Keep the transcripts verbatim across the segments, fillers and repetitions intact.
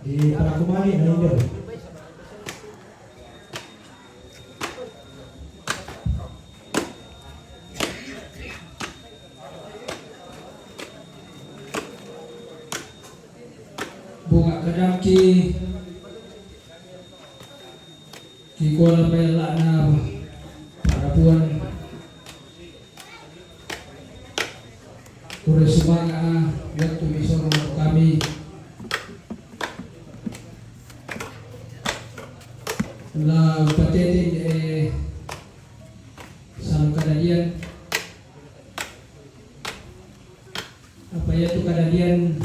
Di parakumani na injo. Bunga kadangki, kikuala payalla'na parapuan. Kure sumanga' yattu mi soro kami. La patete, eh, salu kadadian. Apa yattu kadadian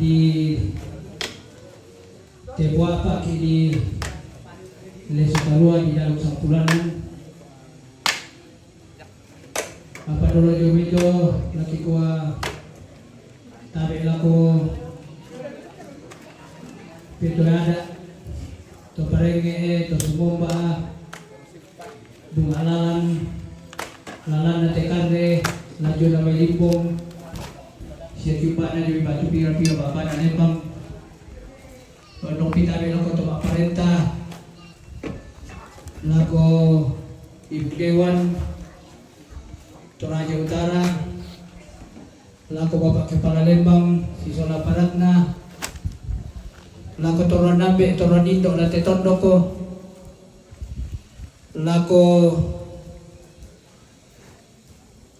di tepoapaki di lesu kalua di dalam sampulana. Apa dolo jomito lakikua tabe lako pito ada to parengnge, to sumomba, bunga lalang, lalanna tekarre, lajuna mai limbong, sia cupa'na joi batu pira-pira bapana lembang. Tondong pitabe lako to mapparenta, lako Ibu Dewan Toraja Utara, lako Bapak Kepala Lembang sisola padatna, lako Toron Nambe, Toron Indo, Lante Tondoko, lako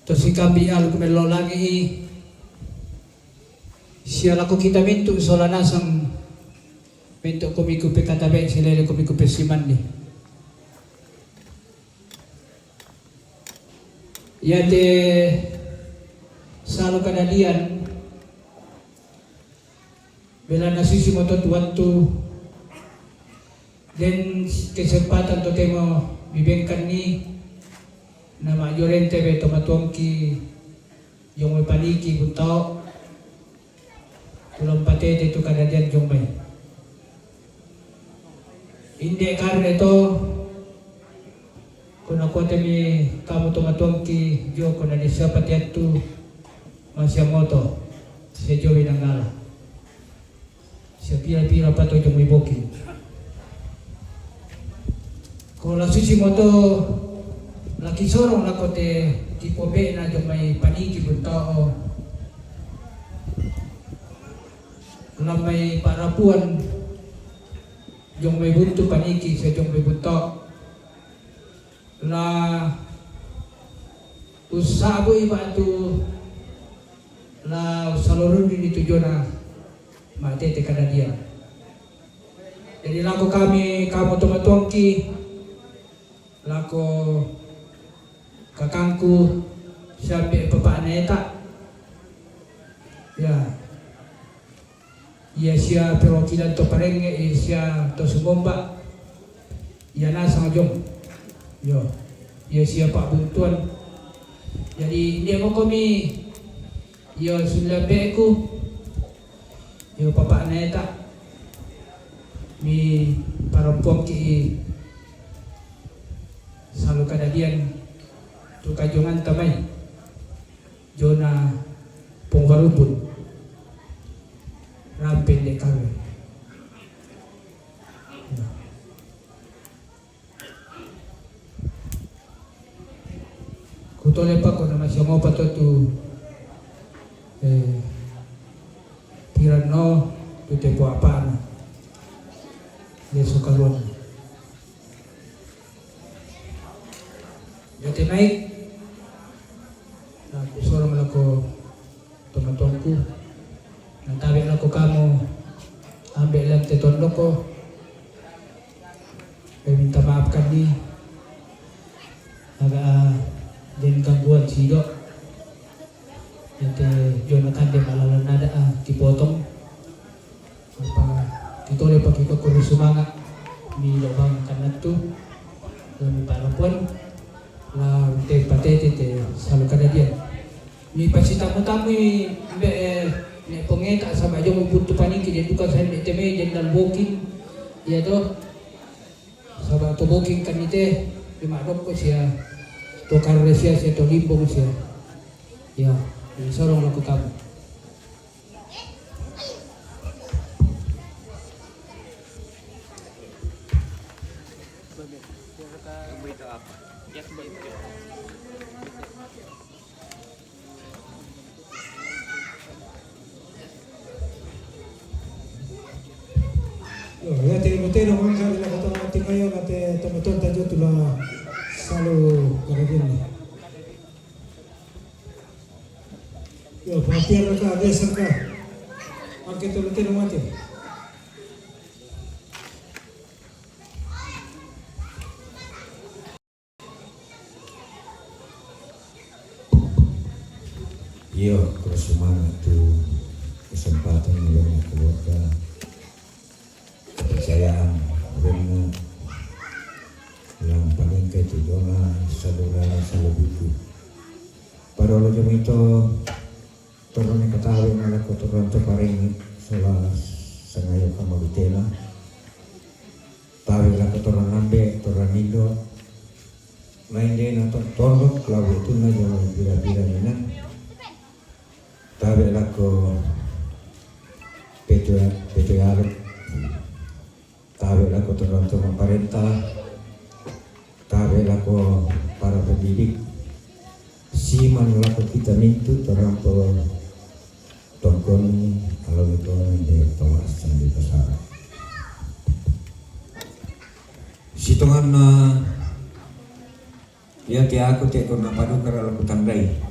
to sikambi alu kumello langi'i, sia lako kita mintu sola nasang mintu komiku pekatabe silele komiku pesimanni. Yate salu kadadian Bela nasusi moto tu wattu, den kesempatan totemo mibengkanni, na majorente be tomatuangki jomai paniki buntao, tulong patete tu kadadian jomai. Inde karre to, kuna kuatemi kamu tomatuangki jo kuna di siapa tiattu, masiamoto, sia jowi nanggala. Sia pira-pira pato jomai boki. Ko lasusi moto laki sorong lako te tipo be na jomai paniki buntao. Lamai parapuan jomai buntu paniki sia jomai buntu. La usabui batu la usaluruni ni tujona matete kadadia. Jadi lako kami kamu tomatuangki, lako kakangku siambe papa'na eta. Ya. Ia sia perwakilan to parengnge, ia sia to sumomba, ia nasang jong. Yo. Ia sia pa'buntuan. Jadi, inde mokomi, ia sullebeku, ia papa'na eta, mi parompoki salu kadadian tu kajonganta mai. Jona pong barubut. Rampe nde kami. Kutole pako na masih ngopa to tu, eh, tirano tu tepo apana. Yesu kaluan. Jate mai, na kusorong lako tomatuangku, na tabe lako kamu ambe lante tondoko. Saya minta maafkan ni, aga, ah, den gangguan sido. Jate jona kande malalan ada, ah, kipotong. Apa kitole paki ko kuri sumanga mi lobang kanattu, la mi parapuan, la te patete te salu kadadian. Mi pasitamu-tamui mbe, eh, ne pongeta saba jong buntu paniki, den duka sande teme, den dal bokin. Iya to. Saba to bokin kanite, di madokko sia, to karre sia, sia to limbong sia. Ya, di sorong lako kamu. Yo, ya te muteno manga la kota tingayo na te tomaton tajo tula salu karagin. Yo, papiar ka, biasa ka. Ake tulu teno mate. Iyo, terus semangat tu kesempatan yang keluarga. Kepercayaan, bunga yang paling ketujuan saudara selalu buku. Pada lo jam itu, torone katawe mala ko torone to parengi sola sangayo kama bitela. Tawe la ko torone ambe, torone indo. Lain de na to-, tondok, lawe tuna jo bila-bila nina. Tabe lako petu, petu yalo. Tabe lako teman-teman parenta. Tabe lako para pendidik. Siman lako kita mintu terampo tongkon alo leko de tomas sandi pasara. Sitongan na Iya, ti aku te ko napaduka ra laku tandai.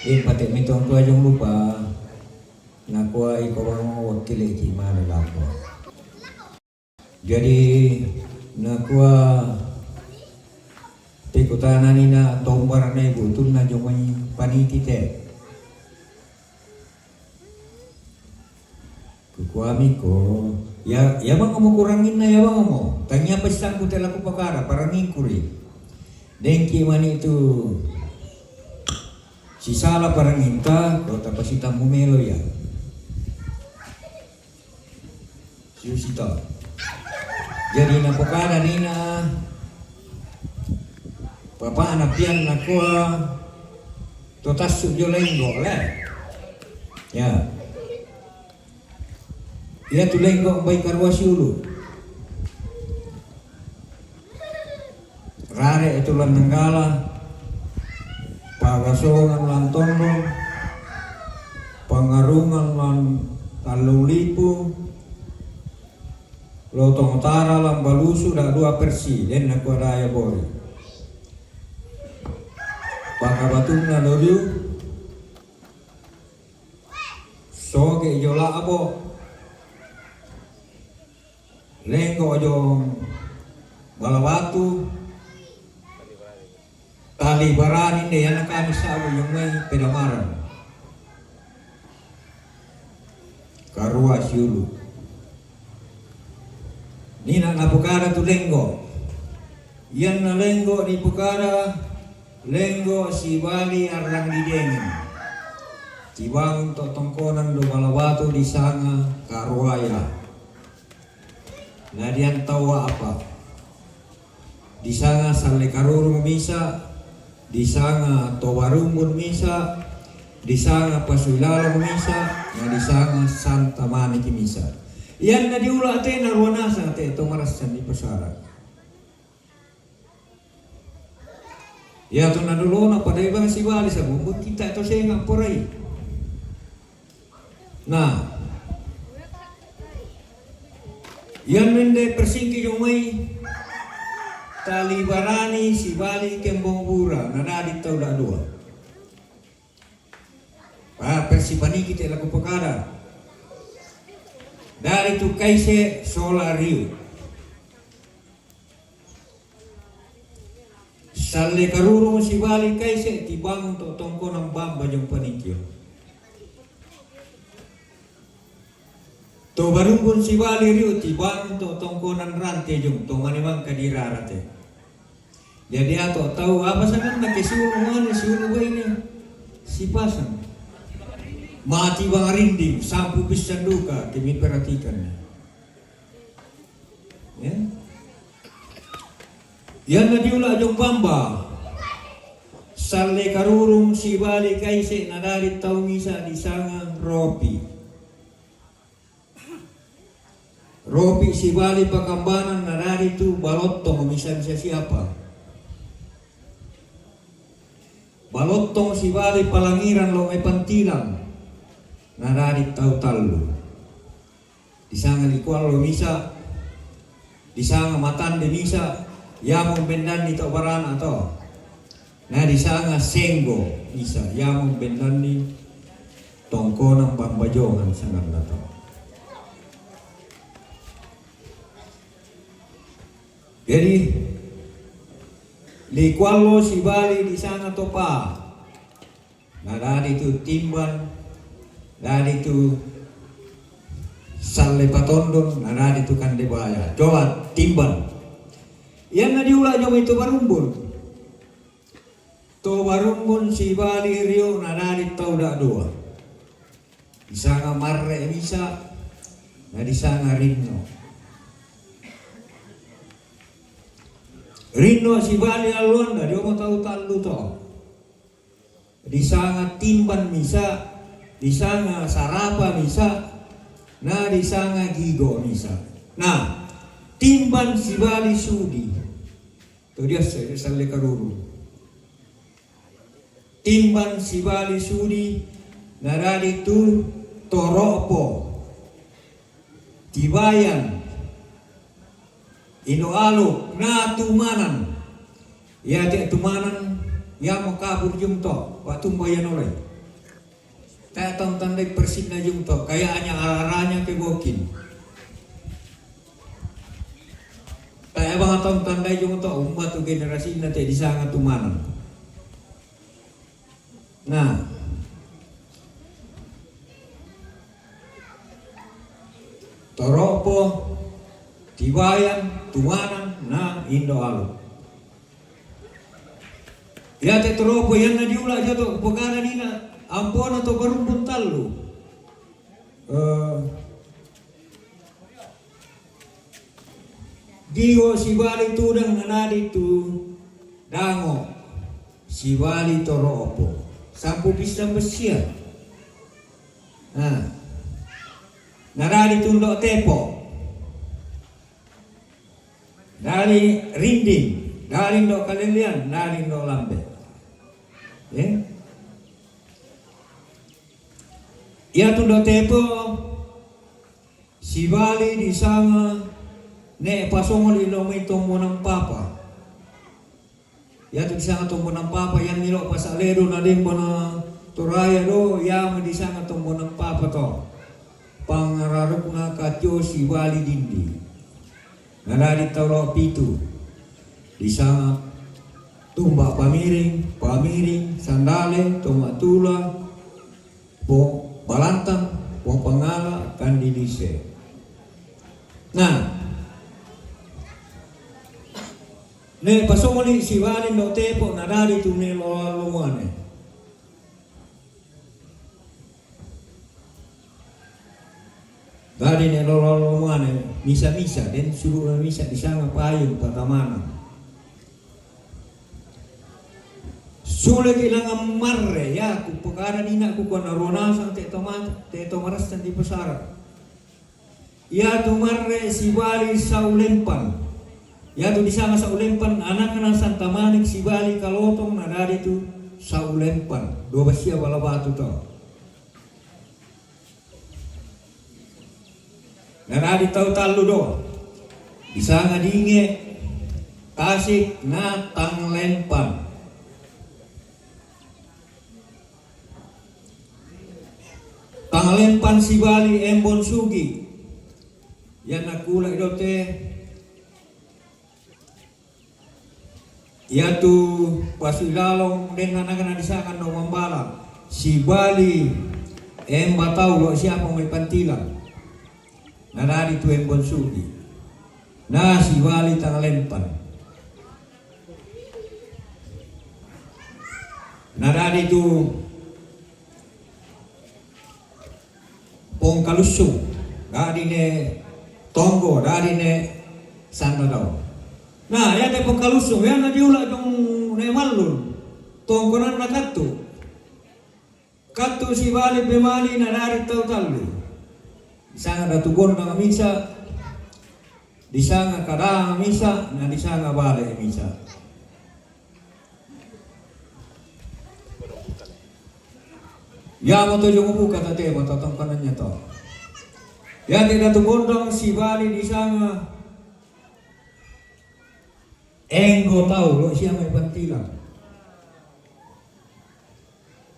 Iya, pate mitong kua jong lupa. Nakua iko bang wakili ki mane lako. Jadi, nakua te kutana ni na tombar na ibu tu na jong mai paniti te. Kukuami ko, ya, ya bang mo kurangin na ya bang mo. Tanya pa sangku te laku pakara, parangin kuri. Dengki mani tu. Si sala parangin ta, ko tapasita mumelo ya. Siusita. Jadi na pakara ni na, papa na pian na kua, to tasu jo lenggo le. Ya. Iya tu lenggo bai karua siulu. Rare itu lan Nanggala, Pagasongan lan Tondo, Pangarungan lan Talung Lipu, Lotong Utara lan Balusu da dua persi, den na kua daya bori. Pakabatunna loriu, Soge jo La'bo, Lenggo jo Balabatu, Tali Barani de yana kami sabu yang mai pedamaran. Karua siulu. Nina na pukara tu Lenggo. Iyan na Lenggo ni pukara Lenggo sibali arang di dengin. Tibangun to tongkonan do Balabatu di sanga Karuaya. Na dian tawa apa? Di sanga Salle Karurung misa, di sanga Tobarumbun misa, di sanga Pasuilalang misa, na di sanga Santa Maniki misa. Iyan na diula te na ruanasa te to marasa ni pasara. Ya to na dolo na pada ibang sibali sa bumbun kita to senga porai. Na, iyan mende persingki jo mai Tali Barani sibali Kembong Bura na dadi tau da dua. Pa persi paniki te laku pakada. Dari tu kaise sola riu. Salle Karurung sibali kaise tibangun to tongkonan Bamba jong panikio. Tobarumbun sibali riu tibangun to tongkonan Rante jong to manimang kadirarate. Jadi ato tau apa sangan na ke siunu mane siunu baine sipasang. Mati bang rinding sampu bisan duka kemi perhatikan. Ya. Iyan na diula jong Bamba. Salle Karurung sibali kaise na dadi tau misa di sanga Ropi. Ropi sibali Pakambanan na dadi tu Balottong misa-misa siapa. Balottong sibali Palangiran lo mai Pantilang na dadi tau tallu. Disanga Likuallo misa', disanga Matande misa', iamo umbendanni to' barana to. Na disanga Senggo misa', iamo umbendanni Tongkonan Bambajongan sanganna to. Jadi, Likuallo sibali disanga Topa. Na dadi tu Timban, dadi tu Salle Patondon, na dadi tu Kandebaya. Coba Timban. Ianna diula' jomai to Barumbun. To Barumbun sibali rio na dadi tau da'dua. Disanga Marre misa', na disanga Rinno. Rinno sibali alluanna, diomo tau tallu to. Disanga Timban misa', disanga Sarapa misa', na disanga Gigo misa'. Na, Timban sibali Sudi. To dia se-, Salle Karuru. Timban sibali Sudi, na dadi tu Toro'po, Tibayan, Indo Aluk, na Tumanan. Iate Tumanan, iamo kabur jumto, wa tumba ianolai. Tae' tau tandai persinna jumto, kayaknya arah-arahnya ke Bokin. Tae' bang tau tandai jumto, umba tu generasinna te disanga Tumanan. Na, Toro'po, Tibayan, Tumanan, na Indo Aluk. Iate Toro'po ianna diula' jio to pogana nina ampona to Barumbun tallu. Eh, Gigo sibali Tudang na dadi tu Dango sibali Toro'po. Sampu pisang bessia. Na, na dadi tu Indo Tepo. Dadi Rinding, dadi Indo Kalelian, dadi Indo Lambe. Eh? Iatu Indo Tepo sibali disanga Ne' Pasongoli lao mai Tombonan Papa. Iatu disanga Tombonan Papa, ianni lao Pasaledo na demba na Toraya do, iamo disanga Tombonan Papa to. Pangararukna Katio sibali Dindi. Na dadi tau lao pitu. Disanga Tumba Pamiring, Pamiring, Sandale, Tomatula, Pong Balantang, Pong Pangala, Kandidise. Na, Ne' Pasongoli sibali Indo Tepo na dadi tu Ne' Lolalo muane. Dadi Ne' Lolalo muane, misa-misa, den sulu' misa disanga payung patamana. Suleki langngan marre, ya, kupogana nina' kukua na ruanasang te' to ma-, te' to marassan di pasara. Iatu marre sibali Saulempan. Iatu disanga Saulempan, anakna Santa Manik sibali Kalotong na dadi tu Saulempan. Dua bassia bala batu to. Na dadi tau tallu do. Disanga Dinge, Tasik, na Tanglempan. Tanglempan sibali Embon Sugi. Ianna kula idote. Iatu Pasuilalong den anakna disanga No Mambala. Sibali Emba Tau lao siapa mai Pantilang. Na dadi tu Embon Sugi. Na sibali Tanglempan. Na dadi tu Pong Kalussung, dadi Ne' Tonggo, dadi Ne' Sandadao. Na, iate Pong Kalussung, ianna diula' jong Ne' Mallun. Tongkonanna Kattu. Kattu sibali Pemali na dadi tau tallu. Disanga Datu Gondang misa, disanga Kadang misa, na disanga Bale misa. Iamo to jong buka tate mo to tongkonannya to. Yate Datu Bondang sibali disanga enggo tau lo sia mai pantilang.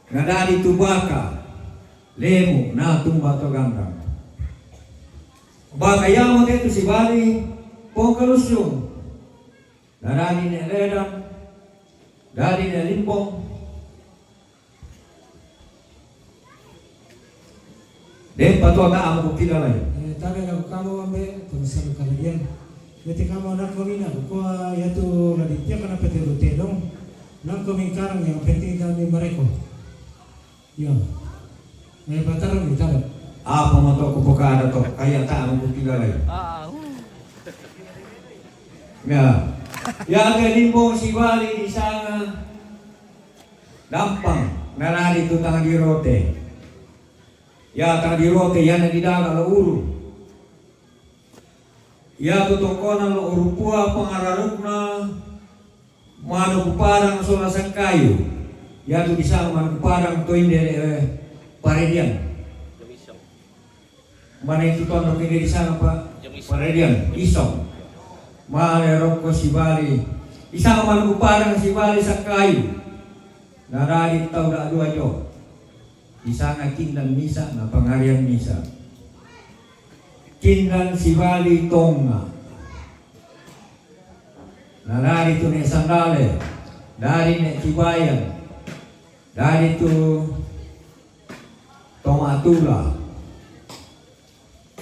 Nadadi tu Baka, Lemu, na tumba to gandang. Baka yamo te tu sibali Pongkalusung. Nadadi ne Ledan, dadi ne Limbong. Den patoa ta amu kutila lai. Eh, tabe la kamo ambe, tong salu kaladian. Bete kamo anak ko mina, ko yatu ladi tiak kana pete rute dong. Nang ko mingkarang yang penting kami mereko. Yo. Eh, patar ni tabe. Apa mo to ko pokada to, kaya ta amu kutila lai. Ah, uh. Ya. Ya ke Limbong sibali disanga. Dampang, nadadi tu Tangdirote. Ya Tangdirote, ya na didaga lo uru. Ya tu tongkonan lo uru pua pangararukna Manukuparang sola Sangkayu. Ya tu disanga Manukuparang to inde, eh, Paredian. Mana itu tondok ini disanga pa Paredian, Isong. Male rokko sibali. Disanga Manukuparang sibali Sangkayu. Nadadi tau da dua jo. Disanga Kindan Misa, na Pangarian Misa. Kindan sibali Tonga. Nadadi tu ne Sandale, dadi ne Cibayan, dadi tu Tomatula.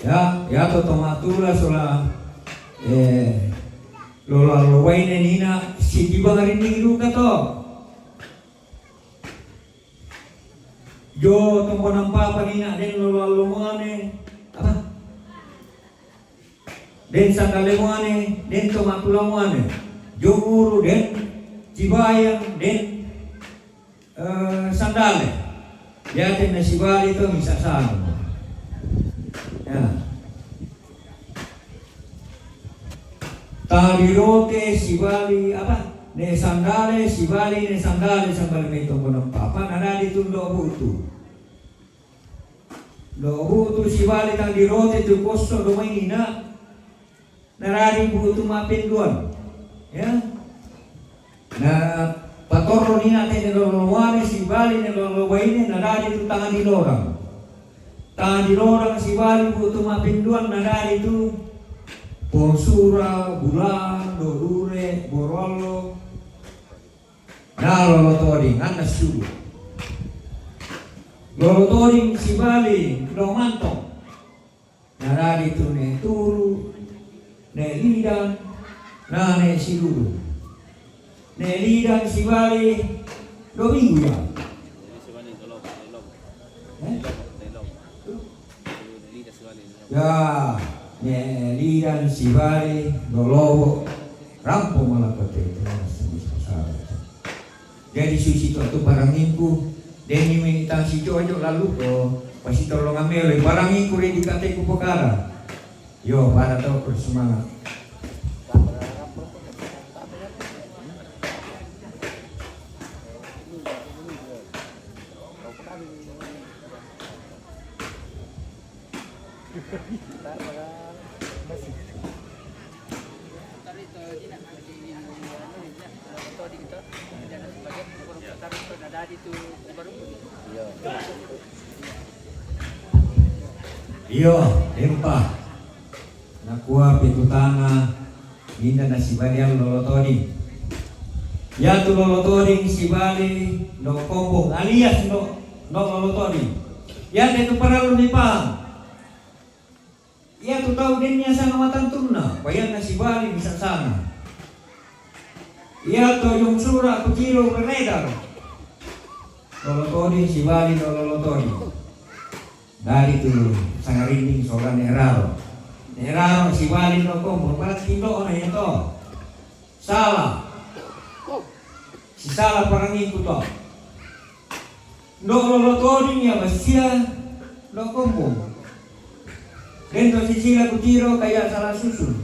Ya, ya to Tomatula sola, eh, lola lobaine nina siti bangari ni luka to. Jo tombo nampapa nina den lola lomane, apa? Den Sandale muane, den Tomatula muane. Jonguru den, Cibayang den, eh, Sandale. Ya tena sibali to misa sanu. Ya. Tangdirote sibali apa? Ne Sandale sibali, ne Sandale sambali mai tombo nampapa, nadadi tu ndo butu. Lo butu sibali Tangdirote tu kosso do mai nina. Nadadi butu mapinduan. Ya. Na patorro nina te ne lolo muane sibali ne lolo baine, nadadi tu Tangdilorang. Tangdilorang sibali butu mapinduan, nadadi tu Ponsura, Bulang, Dodure, Borollo. Na lolo toding, anna sulu. Lolo toding sibali lo mantong. Nadadi tu ne turu, ne lidan, na ne silulu. Ne lidan sibali do minggu ya. Eh? Ya, ne lidan sibali do lobo rampo malakate. Jadi susi to tu parangingku, deni meni tang si jojo lalu ko, pasi tolong amelo parangingku re di kateku pokara. Yo, para to semangat. Iyo, empa. Nakua pitutana. Inda na sibali lolo toding. Yatu lolo toding sibali ndo kombong alias ndo, ndo lolo toding. Yate tu parallu ni pahang. Yatu tau dennya sana matantunna, bayanna sibali bisa sana. Yatu jong sura kutiro beredar. Lolo toding sibali ndo lolo toding. Dari tu sangarinding sola ne raro. Ne raro sibali ndo kombong, berarti ndo ona ya to. Sala. Si sala parangiku to. Ndo lolo toding ya basia ndo kombong. Dento sisila kutiro kaya sala susun.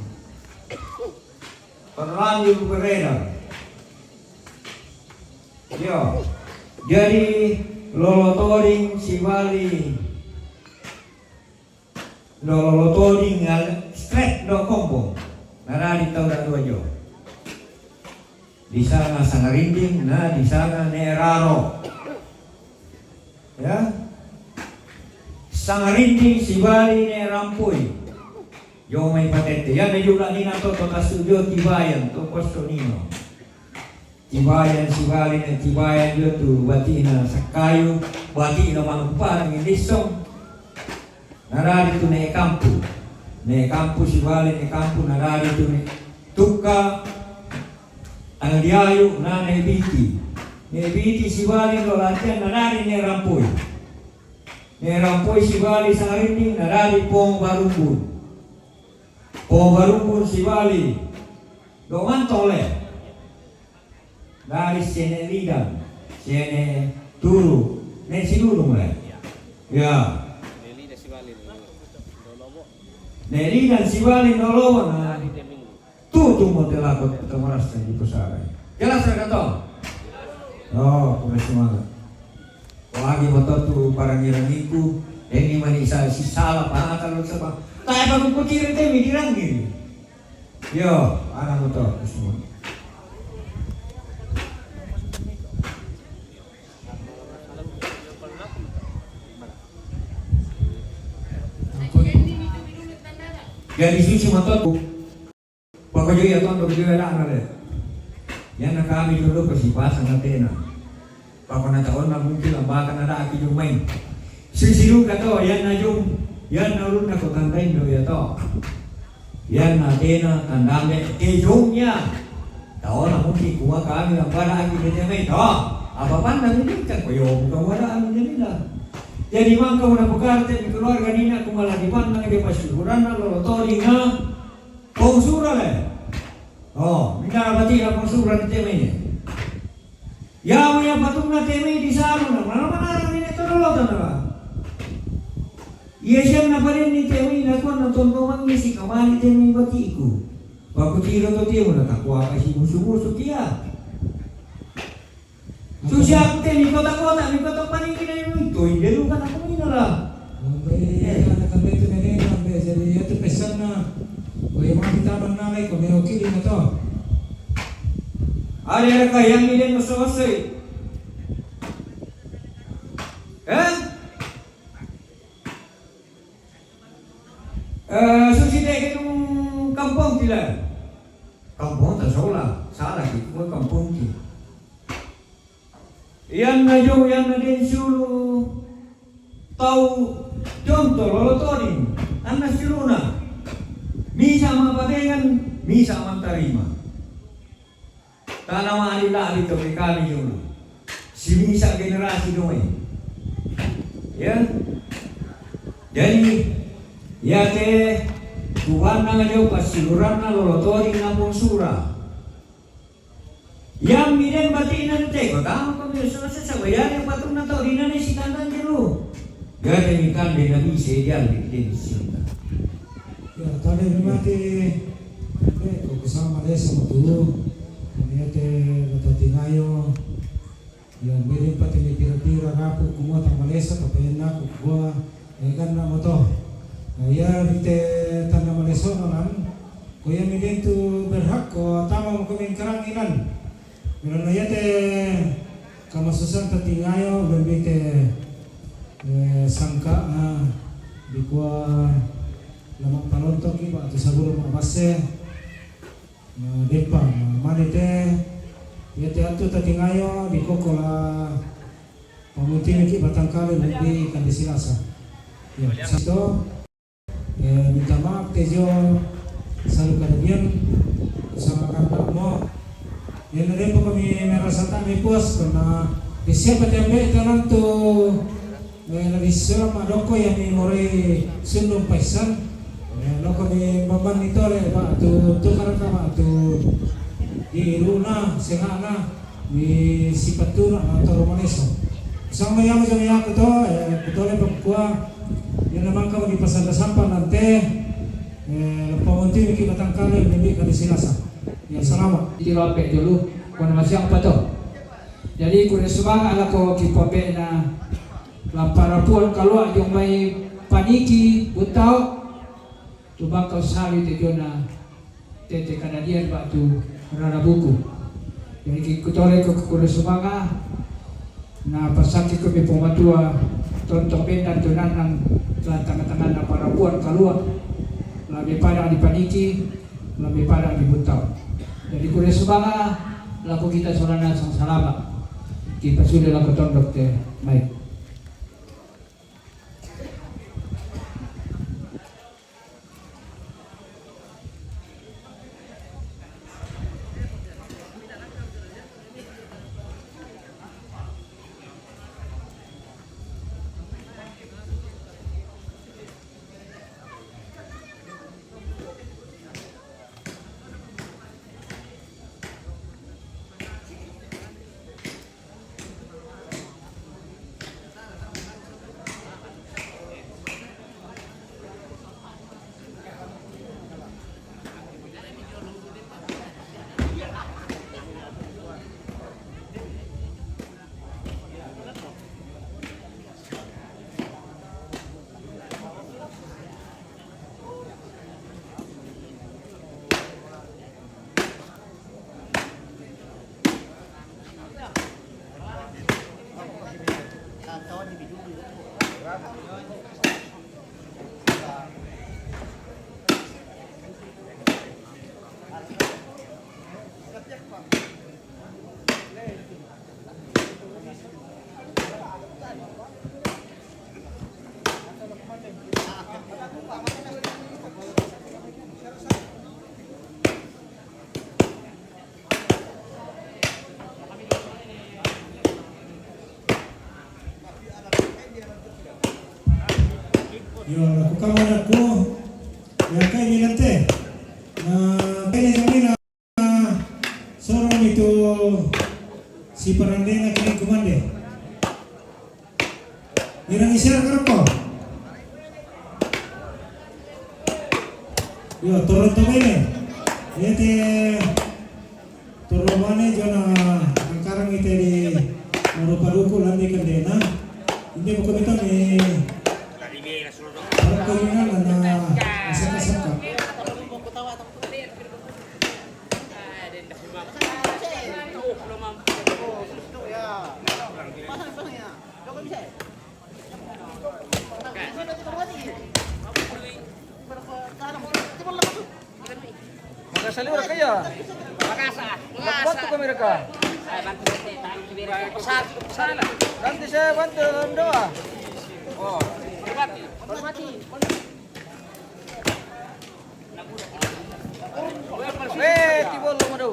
Perlanjur beredar. Yo. Jadi lolo toding sibali. Ndo Lolotoding ngal straight ndo Kombong. Narari tau da dua jo. Di sana Sangarinding, na di sana ne Raro. Ya. Sangarinding sibali ne Rampoi. Jo mai patete. Ya ne juga ni na to to kasu jo Tibayan to kosto nino. Tibayan sibali ne Tibayan jo tu batina Sakayu, batina Manuk Padang Indisong. Narari tu ne Kampu. Ne Kampu sibali ne Kampu narari tu ne Tuka. Anu diayu na ne Biti. Ne Biti sibali lo latihan narari ne Rampoi. Ne Rampoi sibali Sangarinding narari Pong Barumbun. Pong Barumbun sibali do mantole. Dari sene lidan, sene turu, ne sidulung le. Ya. Ne lidan sibali nolowo na. Tutu mo telako temoras di pusara. Jelas ya kato? Oh, kure semangat. Lagi motor tu parangi-rangiku, ini mani sa si sala pa kalau sebab. Tak apa ku kutiri te mi dirangi. Yo, anak motor semua. Jadi suci motor. Pako jo ya tondo jo ya dana le. Yana kami dulu ko si pasang na tena. Pako na taon na mungkin lambaka na daki jo main. Sisiru kato yana jum yana runa ko tantain do ya to. Yana tena tandame ke jum ya. Taon na mungkin kuma kami lambaka aki bete main to. Apa panda mungkin kan ko yo bukan wada anu jadi lah. Jadi mangka wada bukarte di keluarga nina kuma lagi pandang dia pasti kurang na lo to dina. Pong sura le. Oh, minta bati la pong sura ni teme ni. Ya, ya patung na teme di saru na. Mana mana ni ne toro lo tana. Iya sian na panen ni teme na kuan na tonto mangi si kamari teme batiku. Paku tiro to temo na takwa kasi musu-musu kia. Susi aku te mi kota-kota, mi kota paniki na inu itu, inde lu kan aku mina lah. Ambe, anak ambe tu nene, ambe jadi ya tu pesan na. Kau yang mati taman na lai, kau mero kiri na to. Ada ada kayang ni dan masuk masuk. Eh? Eh, susi te ke tu kampung tila. Kampung tak salah, salah di kampung ti. Iyan na jou, iyan na den sulu tau conto lolotoding, anna suluna misa mapatengan, misa mantarima. Tana ma adi labi to ke kami jolo. Si misa generasi doe. Ya. Jadi, ya te kubanna jo pasiluranna lolotoding na pong sura. Yang miden batina te ko tama ko mi so se sabayane patunna tau dinane si kandang jelu. Gade mi kande na mi se dial di den sinta. Ya tade mi mati. Be ko kusama desa matu. Kami ate batatingayo. Ya miden pati mi pira-pira rapu kumota malesa tapi enak gua. Egan na moto. Na iya rite tanda malesono nan, ko iya midentu berhak ko tama ko mengkarangi nan. Mila na iya te kamasusan tatingayo lebih te, eh, sangka na dikua lama palontoki ba tu saburu ma basse. Na depa na mane te iya te atu tatingayo dikoko la Pamutini ki batangkali lebih kan di silasa. Ya, satu, eh, minta maaf tejo selalu kadagian sama kanda mo. Ya, nade po kami merasa tak mi puas karena di siapa tiap baik tanam tu, eh, lebih seram adoko yang mi morai sundung paisan. Eh, loko mi baban ni tole ba tu tukar ka ba tu di runa sehana. Di sipatuna na toro maneso. Sama yang macam yang aku to, eh, kutole pengkua. Yang memang kamu di pasar sampan nanti, eh, pemunti ki batangkali lebih kali silasa. Ya salama. Tiro ape dulu, kuna masih apa to? Jadi kuna semangat lah ko kipape na lapara puan kalua jong mai paniki butau. Tu baka sali te jona tete kadadian batu rara buku. Jadi ki kutore ko kure sumanga na pasaki ko mi pematua tonto bendan tu nanang la tanga-tanga na parabuan kalua la mi padang di paniki la mi padang di butau. Jadi kure sumanga la ko kita solana sang salama ki pasude la ko tondok te mai. Yo, laku kamana ku, ya kai ni lante. Na, kai ni jamina, soro ni tu si parandena kini kumande. Nirang isera karako. Yo, Toronto bene. Ete Toromane jona angkarang ite di Moro Paduku landi kendena. Inde buku beta ni. Para kuyungan na asaka-saka. Makasali ora kaya. Makasa. Bantu kami reka. Bantu saya, bantu dalam doa. Oh, hormati. Hormati. Eh, tiba lo madu.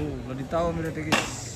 Oh, la di tau mi rete, guys.